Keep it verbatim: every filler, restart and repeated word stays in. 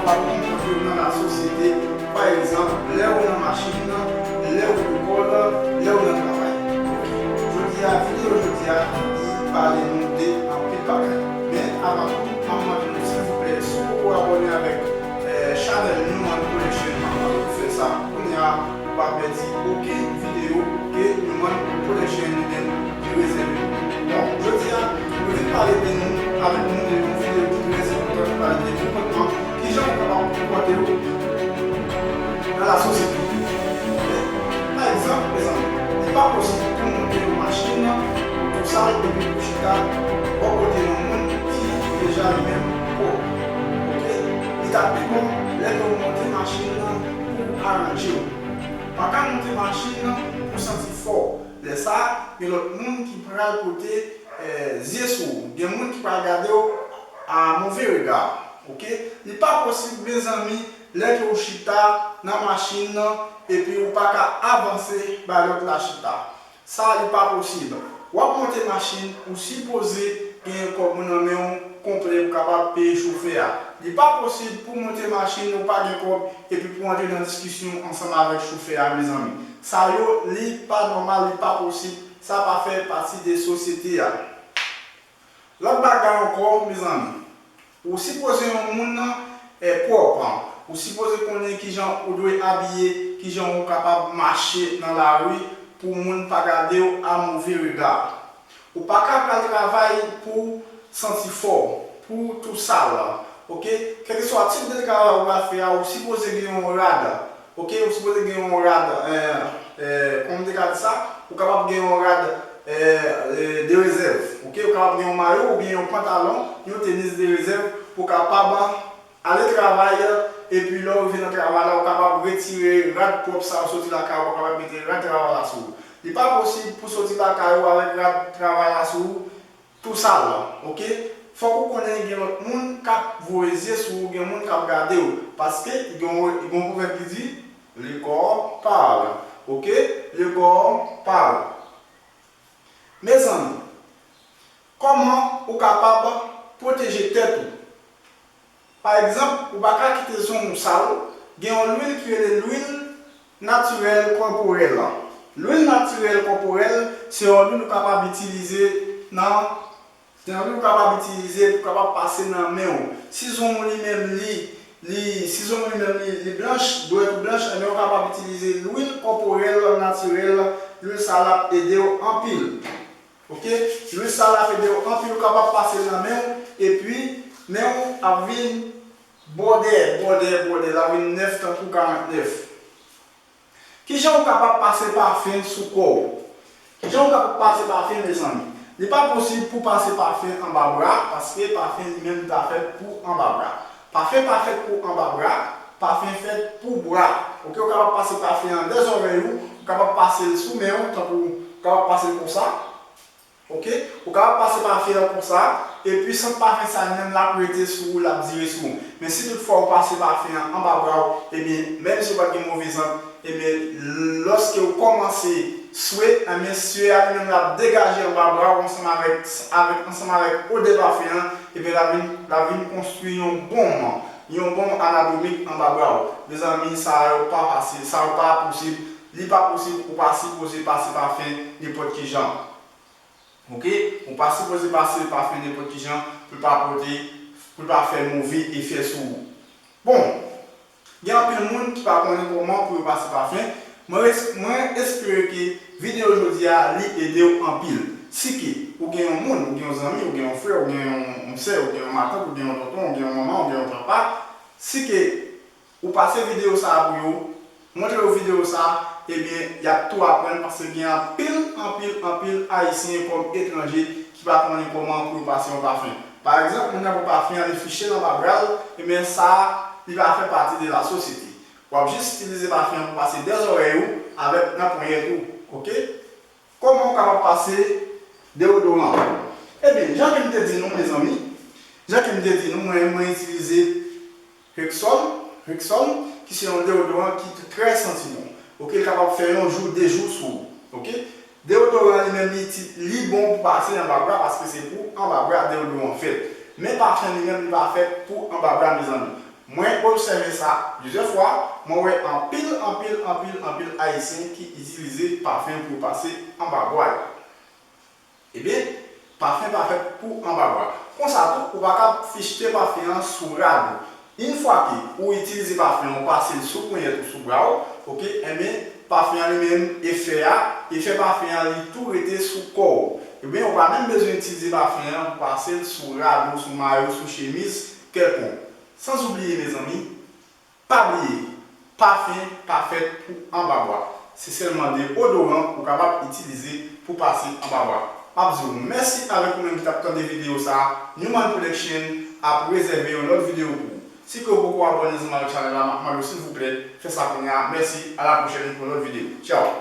Konpòte w nan lasosyete, pa egzanp, lè w nan machin nan, lè w lekòl, lè w nan travay. Oke, jodi a, videyo jodi a, li pale nou de anpil bagay. Men, avan tou, m ap mande nou, silvouplè, si w poko abòne avèk, eh, chanèl Newman Production, m ap mande w fè sa kounye a, pou w pa pèdi okenn videyo ke Newman Production li menm li rezève. Bon, jodi a, nou vin pale de nou, avèk nou de yon videyo ki trè enpòtan, ki pale de konpòtman, kijan ou kapab konpòte w nan lasosyete. Pa egzanp, mezanmi, li pa posib pou w monte yon machin, ou tou sal, epi pou w chita bò kote yon moun ki deja li menm pwòp. Oke? Li ta pi bon lè ke w monte machin nan pou w aranje w. Pa ka monte machin nan pou w santi fò. Lè sa a, gen lòt moun ki pral pote, eh, zye sou ou. Gen moun ki pral gade w a move rega. Oke? Li pa posib, mezanmi, lè ke w chita nan machin nan, epi ou pa ka avanse bay lòt la chita. Sa, li pa posib. W ap monte machin, ou sipoze genyen kòb ou nan men w konplè pou kapab peye chofè a. Li pa posib pou w monte machin, ou pa gen kòb, epi pou w antre nan diskisyon ansanm avèk chofè a, mezanmi. Sa yo, li pa nòmal, li pa posib, sa pa fè pati de sosyete a. Lòt bagay ankò, mezanmi, ou sipoze yon moun, eh, pwòp, ou sipoze konnen kijan ou dwe abiye, kijan ou kapab mache nan lari pou moun pa gade w a move rega. Ou pa ka pral travay pou w santi fò, pou w tou sal. Oke? Kèlkeswa tip de travay ou pral fè a, ou sipoze gen yon rad. Oke? Ou sipoze gen yon rad, eh, eh, kòman m te ka di sa? Ou kapab gen yon rad, eh, eh, de rezèv. Oke? Ou kapab gen yon mayo oubyen yon pantalon, yon tenis de rezèv pou w kapab ale travay, epi lè w rive nan travay la, ou kapab retire rad pwòp sa yo soti lakay ou, ou kapab mete rad travay la sou ou. Li pa posib pou soti lakay ou avèk rad travay la sou ou, tou sal, oke? Fòk ou konnen gen lòt moun k ap voye zye sou ou, gen moun k ap gade w, paske gen yon, gen yon pwovèb ki di, le corps parle, oke? Le corps parle. Mezanmi, kòman ou kapab pwoteje tèt ou? Pa egzanp, ou pa ka kite zong ou sal, gen yon lwil ki rele lwil natirèl kòporèl. Lwil natirèl kòporèl, se yon lwil ou kapab itilize nan, se yon lwil ou kapab itilize pou kapab pase nan men w. Si zong ou li menm li, li, si zong ou li menm li, li blanch, dwèt ou blanch, ebyen ou kapab itilize lwil kòporèl natirèl, lwil sa l ap ede w anpil. Oke? Lwil sa l ap ede w anpil, ou kapab pase l nan men w, epi men w ap vin bwòdè, bwòdè, bwòdè, l ap vin nèf tankou karant nèf. Kijan ou kapab pase pafen sou kò w? Kijan ou kapab pase pafen, mezanmi? Li pa posib pou w pase pafen anba bra, paske pafen li menm li pa fèt pou anba bra. Pafen pa fèt pou anba bra, pafen fèt pou bra. Oke, ou kapab pase pafen an dèyè zòrèy ou, ou kapab pase l sou men w, tankou ou kapab pase l konsa. Oke? Ou kapab pase pafen an konsa, epi sant pafen sa li menm l ap rete sou ou, l ap dire sou ou. Men si toutfwa ou pase pafen an anba bra w, ebyen, menm si ou pa t gen move zant, ebyen, lòske ou kòmanse swe, ebyen, swe a li menm l ap degaje anba bra w ansanm avèk, avèk, ansanm avèk odè pafen an, ebyen, l ap vin, l ap vin konstwi yon bonm, yon bonm anatomik anba bra w. Mezanmi, sa yo pa fasil, sa yo pa posib, li pa posib, ou pa sipoze pase pafen nenpòt ki jan. Oke? Ou pa sipoze pase pafen nenpòt ki jan pou l pa pote, pou l pa fè move efè sou ou. Bon, gen anpil moun ki pa konnen kòman pou yo pase pafen. Mwen res-, mwen espere ke videyo jodi a li ede w anpil. Si ke ou gen yon moun, ou gen yon zanmi, ou gen yon frè, ou gen yon, yon sè, ou gen yon matant, ou gen yon tonton, ou gen yon manman, ou gen yon papa, si ke ou pase videyo sa a pou yo, montre yo videyo sa a, ebyen, y ap tou aprann, paske gen anpil, anpil, anpil Ayisyen kòm etranje ki pa konnen kòman pou yo pase yon pafen. Pa egzanp, moun nan pran pafen an, li fiche l anba bra l, ebyen, sa a, li pa fè pati de lasosyete. W ap jis itilize pafen an pou pase dèyè zòrèy ou avèk nan ponyèt ou, oke? Kòman ou kapab pase deyodoran? Ebyen, jan ke m te di nou, mezanmi, jan ke m te di nou, mwen, mwen itilize Rexona, Rexona, ki se yon deyodoran ki t-, trè santi bon. Oke, l kapab fè yon jou, de jou sou ou. Oke? Deyodoran li menm, li ti-, li bon pou pase anba bra, paske se pou anba bra deyodoran fèt. Men pafen li menm, li pa fèt pou anba bra, mezanmi. Mwen obsève sa plizyè fwa, mwen wè anpil, anpil, anpil, anpil Ayisyen ki itilize pafen pou yo pase anba bwa yo. Ebyen, pafen pa fèt pou anba bwa. Konsa tou, ou pa ka fichte pafen an sou rad ou. Yon fwa ke ou itilize pafen an, ou pase l sou ponyèt ou, sou bra w, oke, enben, pafen an li menm, efè a, efè pafen an li tou rete sou kò w. Ebyen, ou pa menm bezwen itilize pafen an pou pase l sou rad ou, sou mayo, sou chemiz kèlkonk. Sanzoubliye, mezanmi, pa bliye, pafen pa fèt pou anba bwa. Se sèlman deodoran ou kapab itilize pou pase anba bwa. M ap di w mèsi avèk ou menm ki t ap tande videyo sa a. Newman Production ap rezève yon lòt videyo pou ou. Si ke w poko abòne ansanm avèk chanèl la, m ap mande w silvouplè, fè sa kounye a. Mèsi, a la pwochèn pou yon lòt videyo. Tchaw!